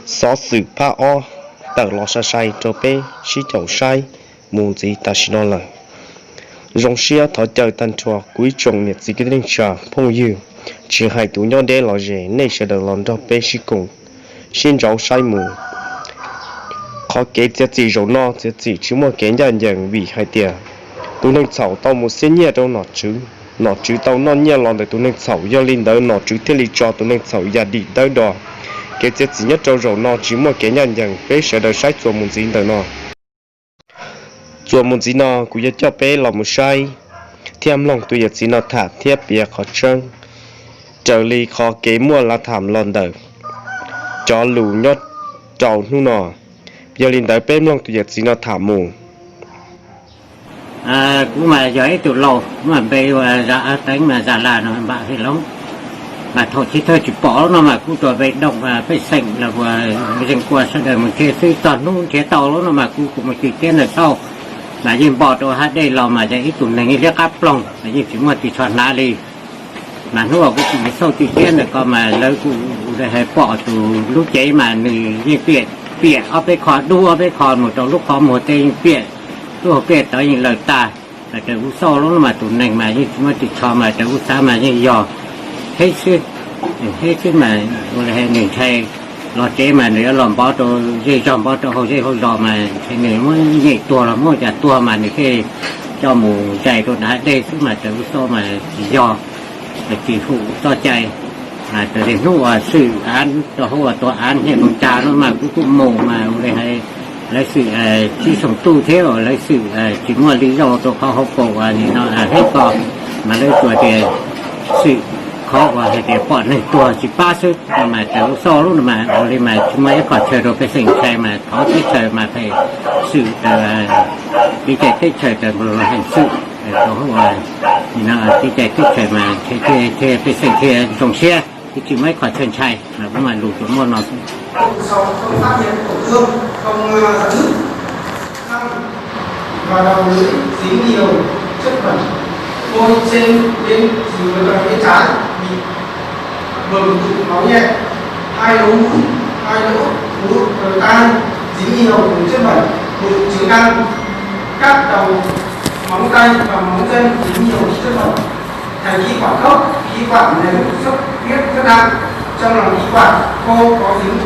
Xov xwm phab ob tawm los sai sai rau peb sib caum saib mus ntxiv tam sim no lawm. Zoo siab thov caw tag nrho kuv ib tsoom niam txiv kwv tij neej tsa phooj ywg, tsis hais tus nyob deb los ze, nej sawv daws los nrog peb sib koom, sib ntsauv saib mus. Qhov kev txiav txim zaum no txiav txim tsis muaj kev ncaj ncees vim hais tias tus neeg txhaum tau mus xiab nyiaj rau nom tswv, nom tswv tau noj nyiaj los ntawm tus neeg txhaum, yog li ntawd nom tswv thiaj li tso tus neeg txhaum ya dim dawb do. Kev txiav txim nyob rau zaum no tsis muaj kev ncaj ncees, peb sawv daws saib txuas mus ntxiv ntawm no. Txuas mus ntxiv no kuv yuav coj peb los mus saib thiab mloog tus yawm txiv no tham thiab piav qhov tseeb raws li qhov kev muaj lav tham los ntawm cov lus nyob rau hnub no. Yog li ntawd peb mloog tus yawm txiv no tham mus. Kuv mas yog ib tug laus, kuv mas npe ua Zam Av Teev mas Zam Las no npam Hej Loob. Mas thaum chiv thawj tsis pom no mas kuv tsuas ve dooj pej xeem los ua zeej kua sawv daws mus nrhiav xwb, txog hnub nrhiav tau lawm no mas kuv kuj mus cim tiab ntawm tauj, mas yeej npog rau hav dej los mas yog ib tug neeg liab qab ploog mas yeej tsis muaj ris tsho hnav li. Mas hnub uas kuv tsis mus xauj cim tiab ntawm ko mas lawv kuj hais pom tus lub cev mas nws yeej piam, piam ob peb qho dub ob peb qho mus rau lub qhov muag tej yeej piam, lub hauv pliaj tod yeej lawm tag. Mas raws kuv xauj lub no mas tus neeg mas yeej tsis muaj ris tsho mas raws kuv xav mas yeej yog hib xwb, hib xwb mas ua li nws ntshai los tsev mas nws yuav los npov rau zej zog, npov rau hauv zej hauv zos mas ntshe nws muab nyem tuag los muab cas tuag mas nws thiaj coj mus zais rau nram hav dej xwb mas raws kuv xauj mas tsis yog, tsis hum txoj cai. Raws li hnub uas xwm av rau hauv uas tuav av nyiaj tau cas no mas kuv kuj mus mas ua li hais lawv xwm tsib xyoos tuj thiab lawv xwm tsis muaj li zaug rau qhov hauv paus uas nim no hib ko, mas lawv tsuas tias xwm qhov uas hais tias pom neeg tuag tsis pab xwb no mas raws kuv xauj lub no mas ua li mas tsis muaj ib qho chaw rau pej xeem ntshai mas thov teb chaws mas phem xwm raws kev cai teb chaws raws nkaus los heev xwm rau hauv nim no kev cai teb chaws mas thiaj pej xeem thiaj zoo siab, tsis muaj ib qho chaw ntshai mas kuv mas lus tsuas muaj no xwb. Sau thông phát hiện tổn thương không, à, dạn nứt, xăng và đầu lưỡi dính nhiều chất bẩn, môi trên bên, bên phải bên trái bị bầm tụ máu nhẹ, hai lỗ mũi, hai lỗ mũi, tai dính nhiều chất bẩn, bụng trứng căng, các đầu móng tay và móng chân dính nhiều chất bẩn. Thành khí quản thấp, khí quản nếu xuất huyết rất nặng, trong lòng khí quản khô có dính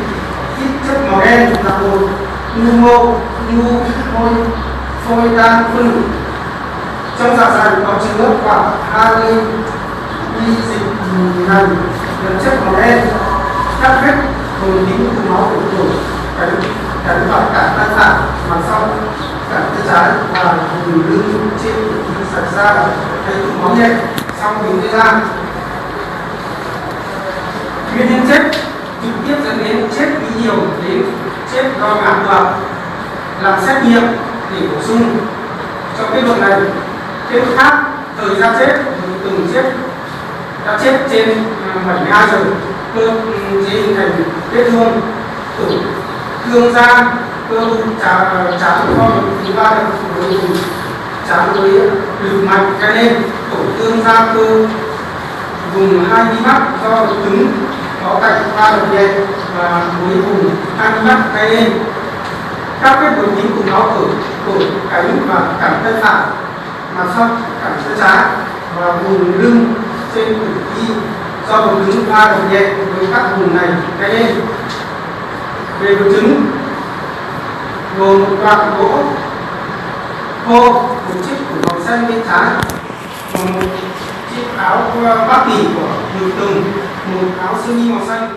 ít chất màu đen là bột, nhu mô, nhu, phôi, phôi tan phân. Trong dạ dày có chứa khoảng hai mươi ly dịch nhầy, chất màu đen, các vết bầm tím, tụ máu ở cổ, cánh, cánh và cẳng tay phải, mặt sau, cẳng tay trái và vùng lưng trên, sặc da, hay tụ máu nhẹ sau bình gây ra. Nguyên nhân chết trực tiếp dẫn đến chết vì nhiều đến chết do ngạt hoặc làm xét nghiệm để bổ sung cho kết luận này. Thêm khác, thời gian chết, từng chết đã chết trên, à, bảy mươi hai giờ, cơ chế hình thành vết thương, tổn thương da, cơ bụng, chán, chán, kho, thứ ba là với vùng chán với lực mạnh, cái nên tổn thương da cơ vùng hai mi mắt do cứng, có cạnh va đập nhẹ và với vùng hai mi mắt, cái nên các vết bầm tím, tụ máu ở cổ, cánh và cẳng tay phải, mặt sau, cẳng tay trái và vùng lưng trên tử thi do vật cứng va đập nhẹ với các vùng này, cái nên về vật chứng gồm một đoạn gỗ khô, một chiếc tủ màu xanh bên trái, một chiếc áo bắp nỉ của Ngự Tùng, một áo sơ mi màu xanh.